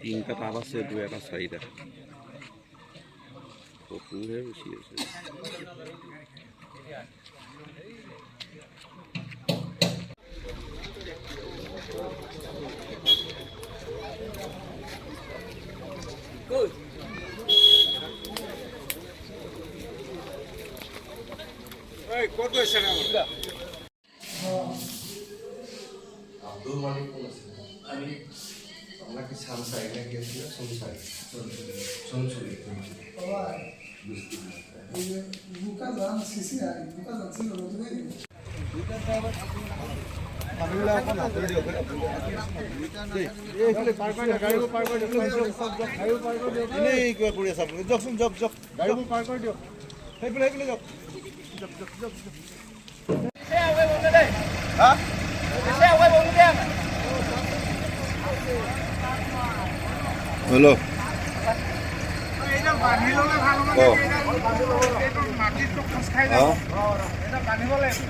তিনিটা টাব আছে, দুই, এটা, চাৰিটা। ফটোহে বেছি আছে। আব্দুল মালিক কোন আছিল? আমি। আপোনাৰ কি চানচাৰি নে কি আছিলে? চনচাৰি, চনচুৰি। বোকাজান চিচি বোকাজান ছিল। এনেই কিবা কৰি আছে আপুনি। যাওকচোন, যাওক যাওক, গাড়ীবোৰ পাৰ কৰি দিয়ক। সেইফালে, সেইফালে যাওক। যাওক যাওক যাওক। হা, হেল্ল'। এইডাল বান্ধি ল'লে ভাল হ'ব। অ। এইটো মাটিটো খোজ খাই যাব। এইডাল বান্ধিব লাগিব।